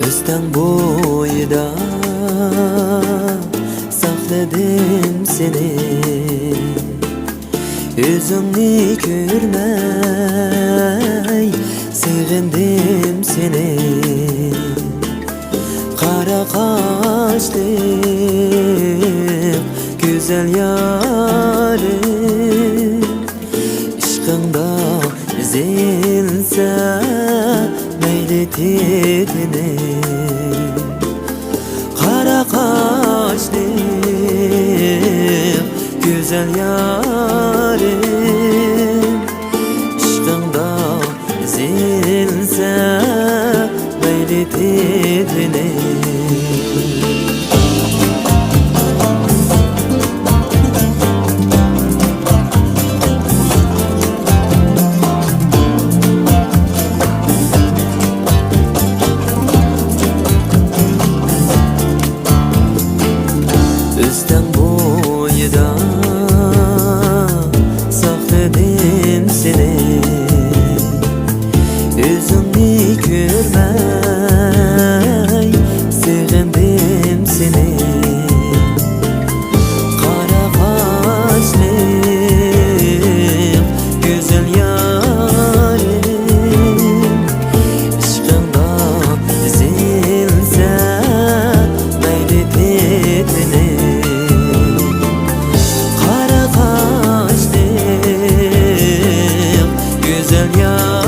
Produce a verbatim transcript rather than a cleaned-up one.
ئۆستەڭ بويىدا ساقلىدىم سېنى، ئۆزۈڭنى كۆرمەي سېغىندىم سېنى. قارا قاشلىق گۈزەل يارىم، ئىشقىڭدا ئېزىلسە مەيلى تېتىنىم. قارا قاشلىق گۈزەل يارىم، ئىشقىڭدا ئېزىلسە مەيلى تېتىنىم. ئۆستەڭ بويىدا ساقلىدىم سېنى، ئۆزۈڭنى كۆرمەي سېغىندىم سېنى. قارا قاشلىق گۈزەل يارىم، ئىشقىڭدا ئېزىلسە مەيلى تېتىنىم. قارا قاشلىق گۈزەل يارىم،